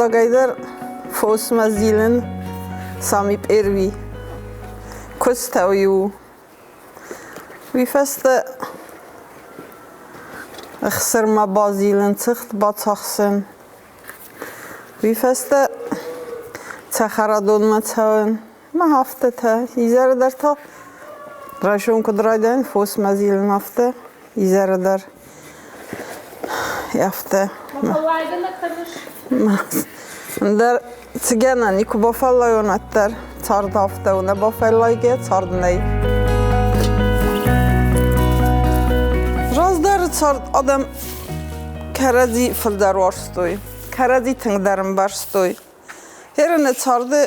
Фыццагӕйдӕр фосмӕ зилын сами пъерви. Куыстӕу-иу. Уый фӕстӕ ӕхсырмӕ базилын, цыхт бацахсын. Уый фӕстӕ цӕхӕрадонмӕ цӕуын. Мӕ афтӕтӕ. Изӕры дӕр та райсом куыд райдайын фосмӕ зилын, афтӕ изӕры дӕр афтӕ. Фӕллайгӕ нӕ кӕныс? Ӕндӕр цы гӕнӕн, никуы бафӕллайон уӕддӕр. Цард афтӕ у, нӕ бафӕллайгӕ цард нӕй. Раздӕры цард адӕм кӕрӕдзи фылдӕр уарзтой, кӕрӕдзи тынгдӕр ӕмбӕрстой. Ерыны царды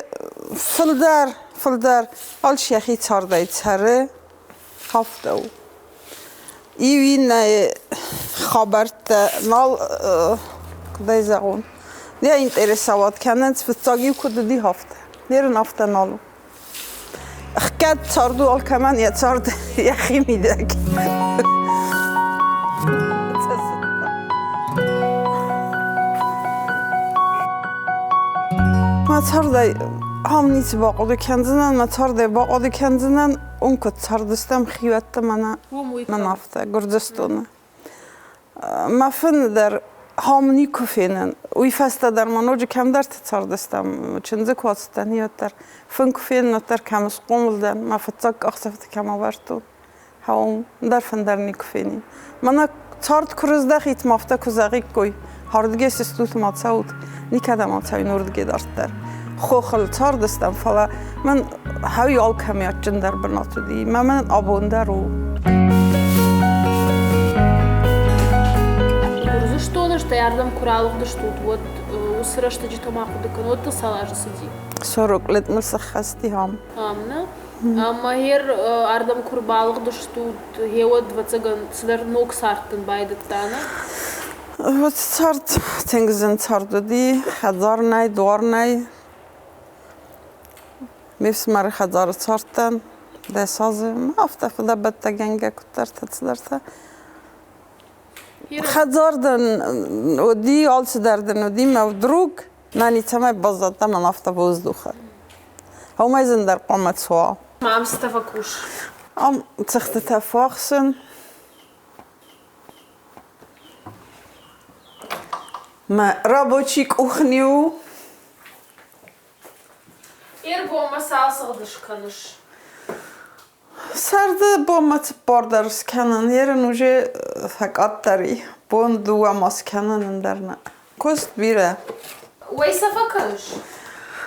фылдӕр, фылдӕр алчи йӕхи цардӕй цӕры, афтӕ у. Иу иннӕйы хабӕрттӕ нал, куыд ӕй зӕгъон, нӕ интересовать кӕнынц, фыццаг-иу куыд уыди, афтӕ. Ерын афтӕ нал у. Ӕхгӕд цард у алкӕмӕн йӕ цард йӕхи мидӕг. Мӕ цардӕй ам ницы бахъуыды кӕндзынӕн, мӕ цардӕй бахъуыды кӕндзынӕн, уым куыд цардыстӕм хиуӕттӕ мӕнӕ, мӕн афтӕ, Гуырдзыстоны. Мӕ фыны дӕр хом никуы фенын. Уый фӕстӕ дӕр ма ноджы кӕмдӕрты цардыстӕм, чындзы куы ацыдтӕн, уӕддӕр. Фын куы фенын, уӕддӕр кӕм схъомыл дӕн, мӕ фыццаг къахдзӕфты кӕм авӕрдтон, уым дӕр фын дӕр никуы фенин. Мӕнӕ цард куы рыздӕхит, ма афтӕ куы зӕгъиккой, ардыгӕй сыстут ма цӕут, никӕдӕм ацӕуин уырдыгӕй дарддӕр. Хохыл цардыстӕм, фӕлӕ мӕн хӕуи алкӕмӕй адджындӕр бынат уыди, мӕ мӕн абон дӕр у. Гуырдзыстоны стӕй ардӕм куы ралыгъдыстут, уӕд уыцы рӕстӕджытӕ ма хъуыды кӕн, уӕд дыл цал азы цыди? 40 лет мыл сӕххӕсти ам. Ам, нӕ? Ӕмӕ гьер ардӕм куы рбалыгъдыстут, гъеуӕд, ӕвӕццӕгӕн, цыдӕр ног цард дын байдыдта, нӕ? Вот цард тынг зын цард уыди, хӕдзар нӕй, дуар нӕй. Ме фсымӕры хӕдзары цардтӕн 10 азы. Афтӕ фыдӕбӕттӕгӕнгӕ куыддӕртӕ цыдӕртӕ. Хӕдзар дын уыди, алцыдӕр дын уыди, мӕ вдруг мӕ ницӕмӕй баззадтӕн, мӕн афтӕ воздухы. Уымӕй зындӕр хъуамӕ цуа. Ам цытӕ фӕкус? Ам цыхтытӕ фӕхсын. Мӕ рабочий кухни у. Ӕргоммӕ цал сыгъды скӕныс? Сӕрды бонмӕ цыппор дӕр скӕнын, ерын уже фӕкъаддӕр и. Бон дыууӕ ма скӕнын, ӕндӕр нӕ. Куыст бирӕ. Уӕй сӕ фӕкӕныс?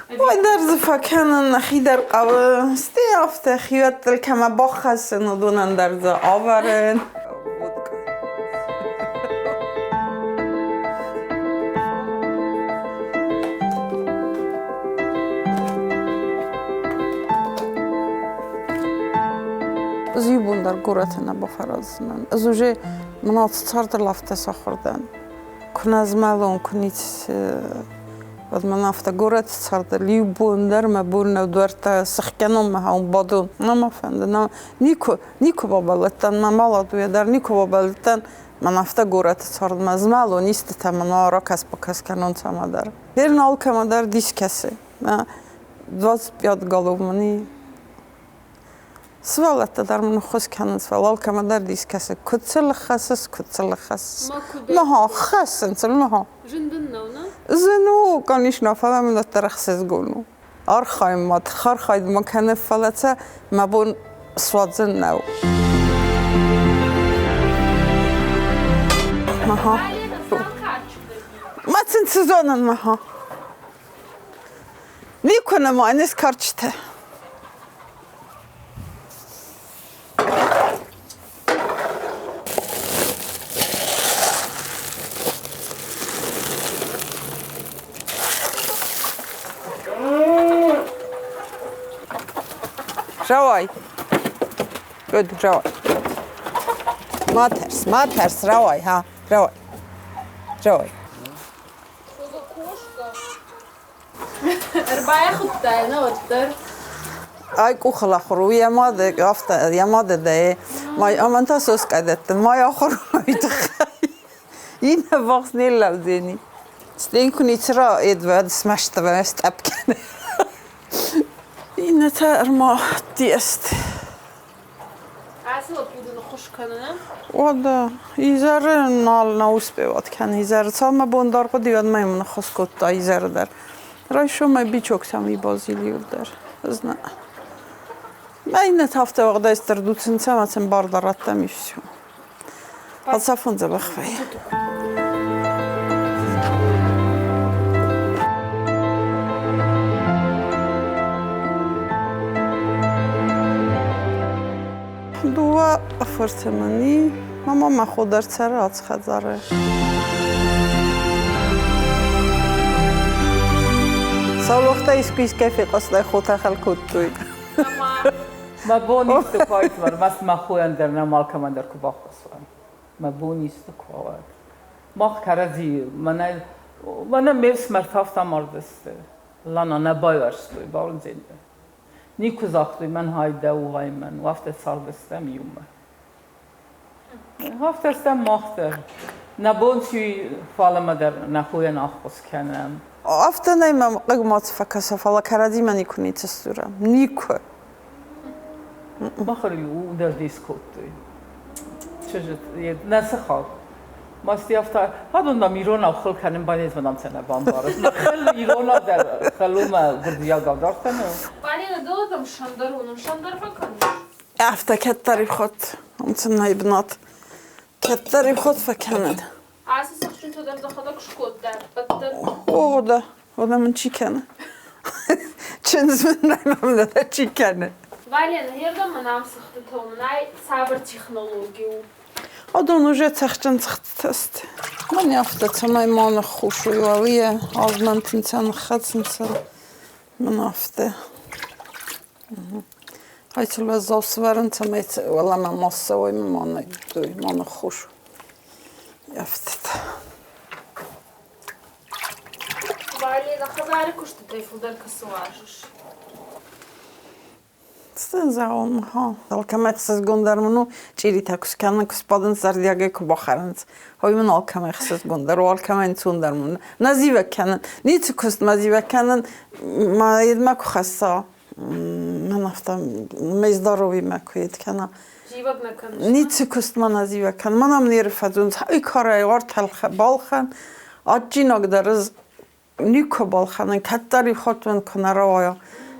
Уӕй дӕр дзы фӕкӕнын, нӕхи дӕр хъӕуы. Стӕй афтӕ хиуӕттыл кӕмӕ баххӕссын, уыдонӕн дӕр дзы авӕрын. Ӕз иу бон дӕр горӕты нӕ бафӕраздзынӕн. Ӕз уже мын ацы цардыл афтӕ сахуыр дӕн. Куы нӕ змӕлон, куы ницы, уӕд мын афтӕ горӕты цардыл иу бон дӕр мӕ бон нӕу дуӕрттӕ сыхгӕнон мӕ хауын бадон. Нӕ мӕ фӕнды, нӕ никуы, никуы бабӕллыдтӕн, мӕ маладуйӕ дӕр никуы бабӕллыдтӕн. Мӕн афтӕ горӕты цардмӕ змӕлон, истытӕ мын ракӕс-бакӕс кӕнон цӕмӕдӕр. Верно алкӕмӕ дӕр дис кӕсы. 25 голов мын и. Сывӕллӕттӕ дӕр мын ӕххуыс кӕнынц, фӕлӕ алкӕмӕ дӕр дис кӕсы, куыд сыл хӕссыс, куыд сыл хӕссыс. Мӕ хӕссынц ыл, мӕ. Зын дын нӕу, нӕ? Зын у, конечно, фӕлӕ мын уӕддӕр ӕхсызгон у. Архайын ма, тыхархайд ма кӕны, фӕлӕ сӕ мӕ бон суадзын нӕу. Ага. Ма сын цы зонын, ага. Никуы нӕма не скарчытӕ. Рауай. Good, рауай. Ма тӕрс, ма тӕрс, рауай, ха, рауай. Рауай. Ӕрбайхуыдтай нӕ уӕддӕр? Ай къухыл ахуыр у, йӕ мады афтӕ, йӕ мады дӕ. Май амӕн та соскъа дӕттын, май ахуыр уый тыххӕй. Иннӕ вахс не лӕудзени. Стӕй куы ницы раедвӕд смӕсты стъӕпп кӕны. Иннӕтӕ ӕрмадтист. Ацы лӕппу дын ӕххуыс кӕны, нӕ? Уӕдӕ изӕры нал нӕ успеват кӕны изӕры. Цалынмӕ бон дӕр хъуыди, уӕдмӕ йын ныххуыс кодта изӕры дӕр. Райсомӕй бичоктӕм и базилиу дӕр. Ӕз нӕ. Мӕ иннӕтӕ афтӕ уӕгъдӕй стырдуцынц ӕмӕ сын бар дӕр радтам и всё. Ацафон дзӕбӕх вӕййы. Дыууӕ фырты мын и, мама мӕ хо дӕр цӕры ацы хӕдзары. Саулохтӕ искуы искӕй фехъуыстай, хотӕ хӕл кодтой. Мӕ бон исты куы уаид, ӕрмӕст мӕ хойӕн дӕр нӕм алкӕмӕн дӕр куы баххуыс уаид. Мӕ бон исты куы уаид. Мах кӕрӕдзийы мӕнӕ мӕнӕ ме фсымӕртӕ афтӕ амардысты. Лана нӕ байуӕрстой, бауырндзӕн дӕ. Никуы загътой, мӕн хай дӕ у, гъай мӕн у. Афтӕ цардыстӕм иумӕ. Афтӕ стӕм мах дӕр. Нӕ бон чи фалӕмӕ дӕр нӕ хойӕн ӕххуыс кӕнӕм. Афтӕ нӕй мӕм хъыг ма цы фӕкӕса, фӕлӕ кӕрӕдзимӕ никуы ницы сдзурӕм. Никуы. Махыл-иу дӕр дис кодтой. Чызджы нӕ сыхаг. Масти афтӕ, адон дам иронау хыл кӕнын банезмӕ дам сӕ нӕ бамбарыс. Хыл иронау дӕр хылумӕ гуырдзиагау дӕр кӕны. Валена, ды там шандар уынын, шандар фӕкӕныс? Афтӕ кӕддӕр хатт, ам сын нӕй бынат. Кӕддӕр хатт фӕкӕнын. Ацы цӕхджынтӕ дӕр дӕхӕдӕг скодтай ӕппӕт дӕр? О, да, уӕдӕ мын чи кӕны? Чындз мын нӕй мӕм чи кӕны? Валена, ердӕм мын ам цыхтытӕ уынын, ай цавӕр технологи у? Адон уже цӕхджын цыхтытӕ сты. Мӕн афтӕ, цӕмӕй ма ныххус уой, уӕлийӕ азмӕнтынц, ныххӕцынц мын афтӕ. Хай сыл уӕззау сывӕрын, цӕмӕй уӕлӕмӕ ма ссӕуой, ма ныддой, ма ныххус уой. Афтӕтӕ. Валена, хӕдзары куыстытӕй фылдӕр кӕцы уарзыс? Цы зӕгъон, ха, алкӕмӕ ӕхсызгондӕр мын у, чъиритӕ куы скӕнын, куы сбадынц, зӕрдиагӕй куы бахӕрынц. Уый мын алкӕмӕ ӕхсызгондӕр у, алкӕмӕ ӕнцондӕр мын. Нӕ зивӕг кӕнын, ницы куыст мӕ зивӕг кӕнын, мӕ йедмӕ куы хӕсса, мӕн афтӕ ме здоровьемӕ куы йед кӕна. Зивӕг нӕ кӕныс? Ницы куыст мӕ нӕ зивӕг кӕнын. Мӕн ам не рфӕдзунц, ай карӕй ортӕлхӕ балхӕн, адджинаг дӕр ӕз никуы балхӕнын, кӕддӕр хатт мын куы нӕ рауайа,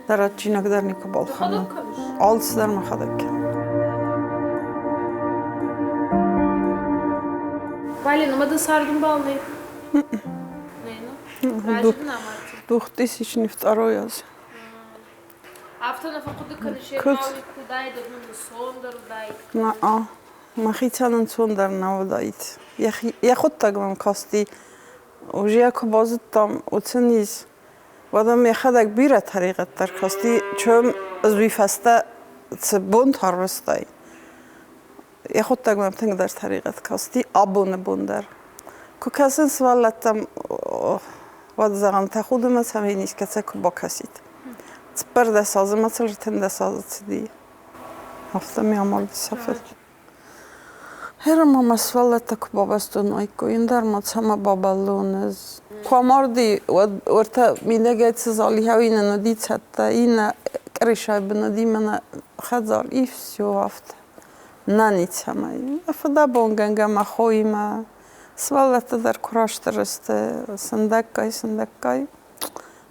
дӕр адджинаг дӕр никуы балхӕнын. Алцыдӕр мӕхӕдӕг кӕнын. Валена, ма дын цардӕмбал нӕй? Нӕй, ну? Раджы дын амардти? 2002 аз. Афтӕ нӕ фӕхъуыды кӕныс, егъау куы уыдаид, уӕд мын ӕнцондӕр уыдаид? Нӕ, мӕхицӕн ӕнцондӕр нӕ уыдаид. Йӕхуыдтӕг мӕм касти. Уже куы базыдтам, уыцы низ, уӕд ӕм йӕхӕдӕг бирӕ тӕригъӕдтӕ ркасти, чем ӕз уый фӕстӕ цы бонтӕ арвыстай. Йӕхуыдтӕг мӕм тынгдӕр тӕригъӕд касти абоны бон дӕр. Куы кӕсын сывӕллӕттӕм, уӕд зӕгъӕм, тӕхуды мӕ цӕмӕй искӕцӕй куы бакӕсид. 14 азы мӕ сыл 13 азы цыди. Афтӕ ми амарди сӕ фыд. Гъер ма мӕ сывӕллӕттӕ куы бабастон уаиккой, ӕндӕр ма цӕмӕ бабӕллон ӕз. Куы амарди, уӕд уӕртӕ мидӕгӕй цы залихау иннӕ уыди цӕттӕ, иннӕ къӕрисайы бын уыди мӕнӕ хӕдзар, и всё афтӕ. Нӕ ницӕмӕй. Фыдӕбонгӕнгӕ мӕ хоимӕ сывӕллӕттӕ дӕр куы растыр сты сындӕггай-сындӕггай,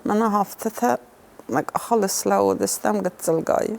мӕнӕ афтӕтӕ мӕ къахыл слӕууыдыстӕм гыццылгай.